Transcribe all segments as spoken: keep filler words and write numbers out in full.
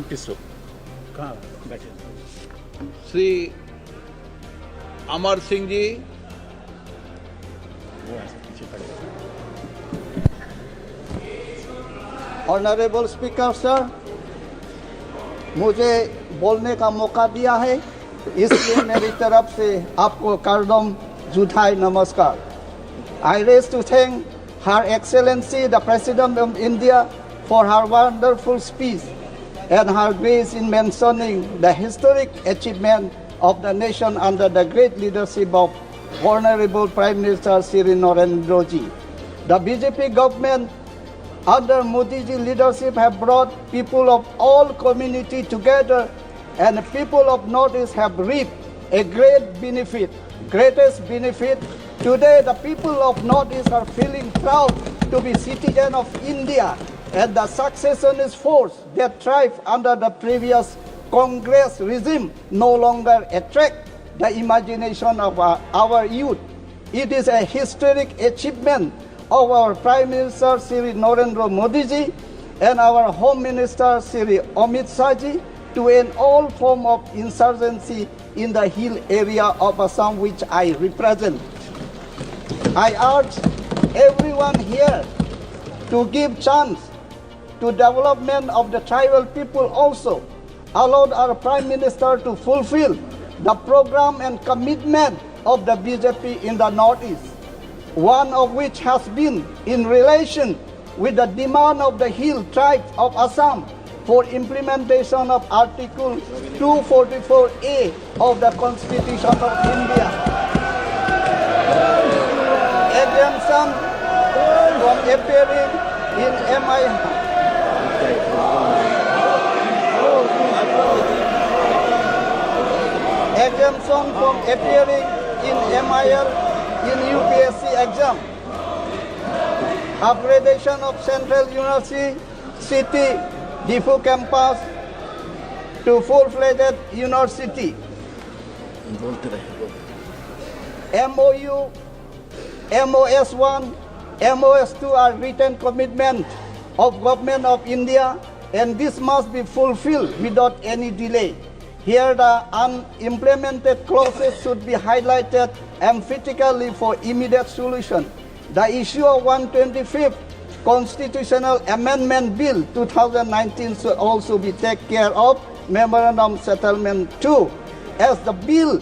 पिसुक। कहाँ बैठे? श्री अमर सिंह जी, Honorable Speaker sir, मुझे बोलने का मौका दिया है, इसलिए मेरी तरफ से आपको कardom juthai namaskar. I raise to thank Her Excellency the President of India for her wonderful speech and her grace in mentioning the historic achievement of the nation under the great leadership of Honorable Prime Minister Shri Narendra Ji. The B J P government under Modi ji leadership have brought people of all community together, and the people of Northeast have reaped a great benefit, greatest benefit. Today, the people of Northeast are feeling proud to be citizen of India, and the secessionist force that thrive under the previous Congress regime no longer attract the imagination of our, our youth. It is a historic achievement of our Prime Minister Shri Narendra Modi ji and our Home Minister Shri Amit Shah ji to end all form of insurgency in the hill area of Assam which I represent. I urge everyone here to give chance to development of the tribal people also. Allowed our Prime Minister to fulfill the program and commitment of the B J P in the Northeast, one of which has been in relation with the demand of the hill tribes of Assam for implementation of Article two forty-four A of the Constitution of India. Exemption from appearing in M I exemption from appearing in M I L in U P S C exam. Upgradation of Central University Diphu campus to full-fledged university. M O U, M O S one, M O S two are written commitment of Government of India, and this must be fulfilled without any delay. Here, the unimplemented clauses should be highlighted emphatically for immediate solution. The issue of one twenty-fifth Constitutional Amendment Bill two thousand nineteen should also be take care of. Memorandum settlement two, as the bill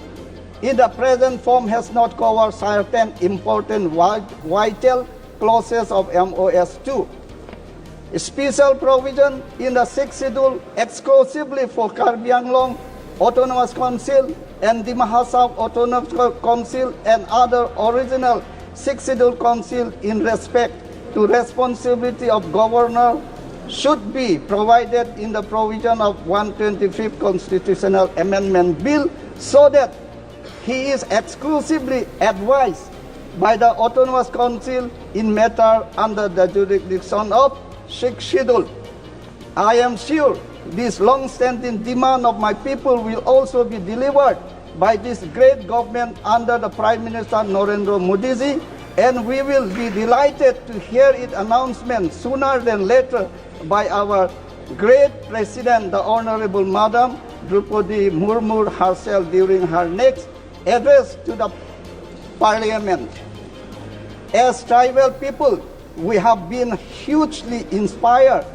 in the present form has not covered certain important vi-, vital clauses of M O S two. Special provision in the sixth schedule exclusively for Karbi Anglong Autonomous Council and Dima Hasao Autonomous Co-, Council and other original sixth schedule council in respect to responsibility of governor should be provided in the provision of one twenty-fifth Constitutional Amendment Bill, so that he is exclusively advised by the Autonomous Council in matter under the jurisdiction of sixth schedule. I am sure this long-standing demand of my people will also be delivered by this great government under the Prime Minister Narendra Modi ji, and we will be delighted to hear its announcement sooner than later by our great President, the Honorable Madam Droupadi Murmu herself during her next address to the Parliament. As tribal people, we have been hugely inspired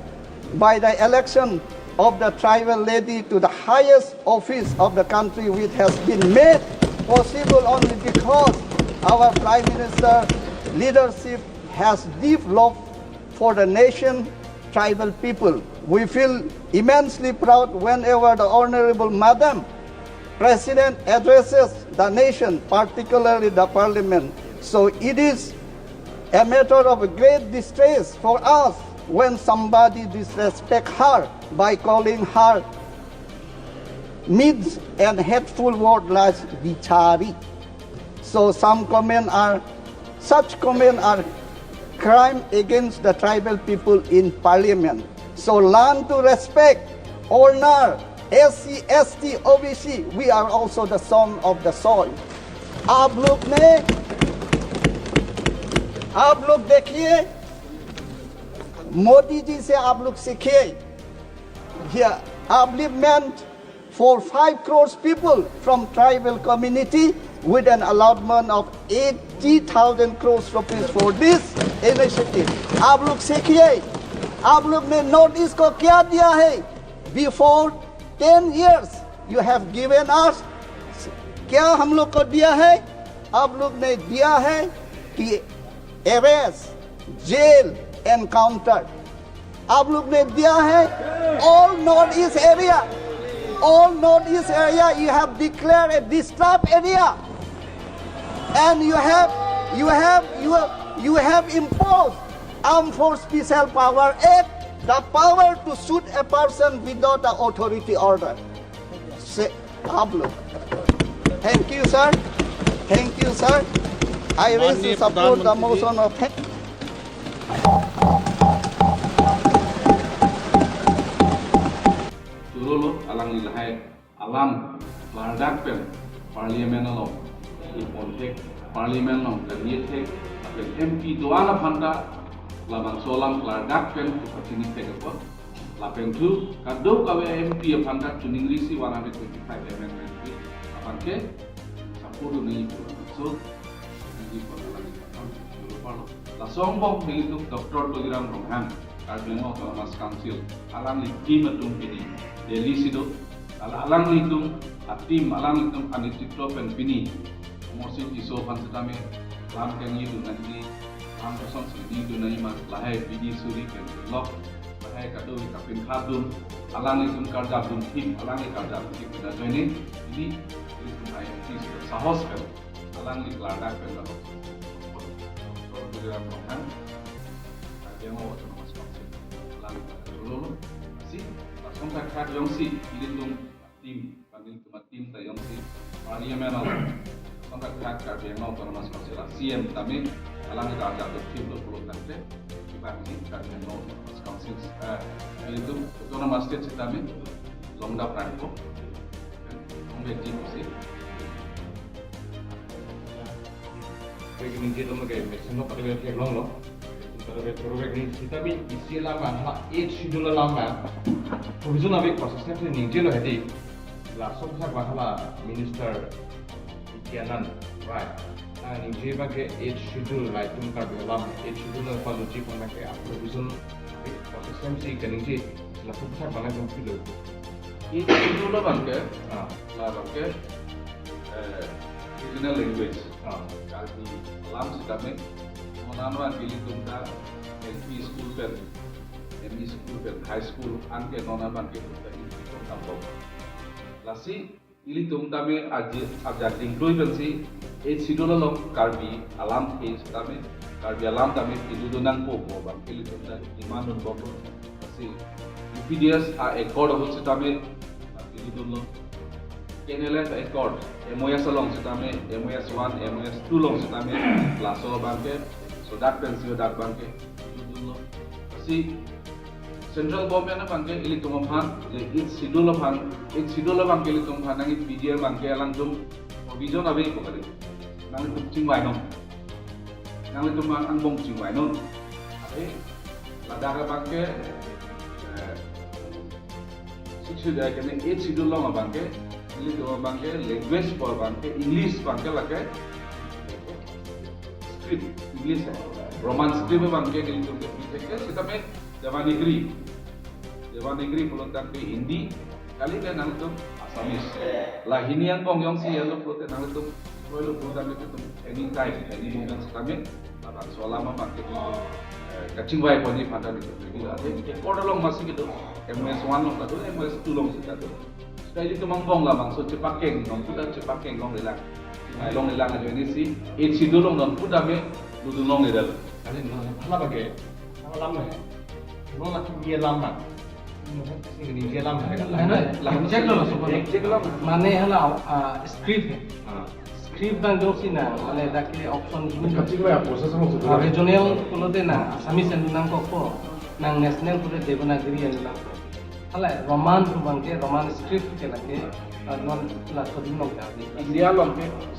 by the election of the tribal lady to the highest office of the country, which has been made possible only because our Prime Minister leadership has deep love for the nation, tribal people. We feel immensely proud whenever the Honorable Madam President addresses the nation, particularly the Parliament. So it is a matter of great distress for us when somebody disrespect her by calling her means and hateful word like bichari. So some comment are, such comment are crime against the tribal people in Parliament. So learn to respect, honor S C, S T, O B C. We are also the son of the soil. आप लोग ने, आप लोग देखिए, मोदी जी से आप लोग सीखिए। Yeah, Upliftment for five crores people from tribal community with an allotment of eighty thousand crores rupees for this initiative. आप लोग सीखिए, आप लोग ने नॉर्थ ईस्ट को क्या दिया है? Before ten years you have given us, क्या हम लोग को दिया है? आप लोग ने दिया है कि अरेस्ट, जेल, एनकाउंटर। आप लोग ने दिया है all North East area, all North East area you have declared a disturbed area, and you have, you have, you have, you have imposed Armed Force Special Power Act the power to shoot a person without the authority order. से आप लोग। Thank you, sir. Thank you, sir. I raise to माननीय support the प्रधानमंत्री जी। Motion of thank Chorolo alangli lahai alam klardak pen parliament along ipon thek, parliament along kaliet thek, lapen M P do-an aphan ta labangso alam klardak pen kepachini thek apot. Lapen thu kadokave M P aphan ta chuningri si one hundred twenty-five amendment ke aphan ke support dun nangji pu. So, nangji pu alangli aphan dolo parlo. Laso angbong nelitum Doctor Tuliram Ronghang, Karbi Anglong Autonomous Council, alangli team atum pini Delhi si do. Al-, alanglitum a-team, alanglitum anitritwo pen pini Amarsing Tisso aphan setame lam kangni dun nangji, lam kosonsi ni dun nangji ma, lahai bidi suri pen lok, lahai kado kapinkhat dun, alanglitum karjap dun thip, alangli karjap dun thip pen ajoine, ini, ilitum I M T sahos pen, alangli klardak pen lalu. Doctor Tuliram Ronghang, Karbi Anglong Autonomous Council, alangli klardak dolo. Si, langsung khat khat jongsi, ilitum team, panel tuma team ta jongsi parliament along, langsung khat khat Karbi Anglong Autonomous Council a-C M tame, alangli ta ajak dot team dot pulo tangte, kibang si Karbi Anglong Autonomous Council, eh, ilitum Autonomous State setame, longdap rangko, longdap ji pusi. Pagi ningje dong ke, mesin lo pada ke long lo. Pada ke pura ke ni kita bi isi lama, ha, eight schedule lama. Provision abi process ni ningje lo hedi. Laso sak ba hala Minister Nityanand Rai. Na ningje ba ke eight schedule la itum Karbi alam, eight schedule la paluji pon ke provision abi process si ke ningje laso sak ba na jong pilo. Eight schedule abang ke, ah, la abang ke, eh, regional language. Ah. Karbi alam setame, non an abang ke ilitum ta L P school pen, M E school pen, high school, anke non an abang ke ilitum ta ilitum ta bom. Lasi, ilitum tame aji, ajak dingklui pensi, eight schedule along Karbi alam ke setame, Karbi alam tame pintu nangpo pu abang ke ilitum ta demand dun bomlo. Si, U P D S a-accord ahut setame, pintu dunlo. K N L F accord, M O S along setame, M O S one, M O S two along setame, laso abang ke, sodak pensi sodak abang ke, pintu dunlo. Si, central government abang ke ilitum aphan, le eight schedule aphan, eight schedule abang ke ilitum aphan, nangji P D A abang ke alangtum provision ave ko kali. Nangtum chingvai non. Nanglitum angbong chingvai non. Ave, ladak abang ke, eh, six schedule ke ne eight schedule along abang ke, ilitum abang ke language pu abang ke English abang ke lake script, English hai. Roman script abang ke ilitum ke, ke, ke, setame Devanagari. Devanagari pulo tangte Hindi, kali ke nangtum Assamese. La hini angbong jongsi yalo pulote nangtum, kroilo pulo tangte tum anytime, any moment setame, labangso alam abang ke tum, eh, kachingvai ponji aphan ta tum, ate accord along masi kedo, M O S one along ta do, M O S two along si ta do. Seta ilitum angbong labangso chepakeng, nonputa chepakeng longlelang. Ai longlelang ajoine si, eight schedule along nonputa me, ludun longledetlo. Kali non, hala abang ke, hala alam he. Non laki dia alam ma. Ini dia alam he. Mane, la, check lo, la, check lo. Mane hala, ah, script he. Ah. Script abang jongsi na, mane dak ke option ini. Kachingvai process along si. Ah, regional pulote na, Assamese an nangkokpo. Nang national pulote Devanagari an nangkok. Hala Roman abang ke, Roman script ke lake, ah, non la sodin long ka. India along ke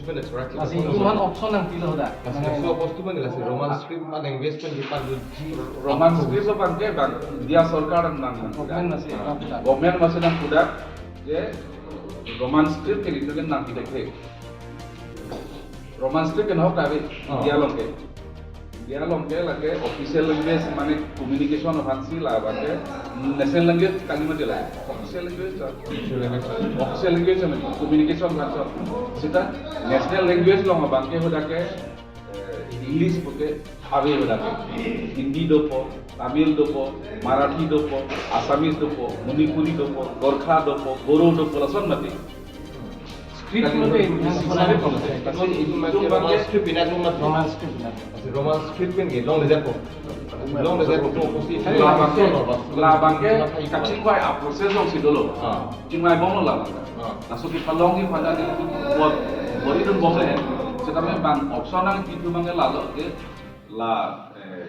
Itu pen achorak. Lasi itu man option nangpilo dak. Lasi laso option pen lasi Roman script ma language pen kipan do ji. Roman script abang ke bang India sorkar nang nang. Government masih, ah, nangpudak. Government masih nangpudak je Roman script ke itu kan nangpidak he. Roman script kan hok kave, ah, India along ke. India along ke lake official language mane communication aphansi labang ke national language kali mati lake. Official language ta. Official language ta. Official language mane communication aphansi. Seta national language along abang ke hadak ke, eh, English puke ave hadak ke. Hindi dopo, Tamil dopo, Marathi dopo, Assamese dopo, Manipuri dopo, Gorkha dopo, Boro dopo, lason mati. Script kali mati, mati, script mati. Script mati. Roman script, Roman script mati. Roman script pen ke longledetpo. Longledetpo, kosi. Labang ke, labang ke kachingvai a-process alongsi dolo. Ah. Chingvai bomlo labang. Ah. Laso kepalong ke pada di buat, buat itu bomle. Setame bang option nangpi itu bang ke lalo ke la, eh,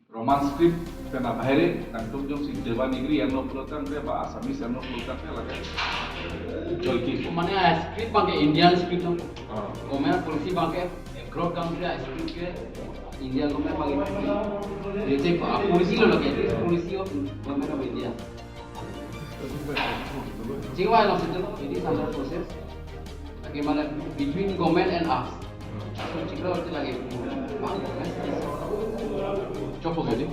Roman script pen abahire, nangtum jongsi Devanagari enlo pulotangte, ba Assamese enlo pulotangte, lake joike. Mane a-script abang ke Indian script lo. Ah. Government policy abang ke abroad country a-script ke India government abang ke reject, a-policy lo lake, it is policy of Government of India. Chingvai alongsi dolo, it is under process. Lake mane between government and us. So chingvai alongsi lake, bang, chopo ke di.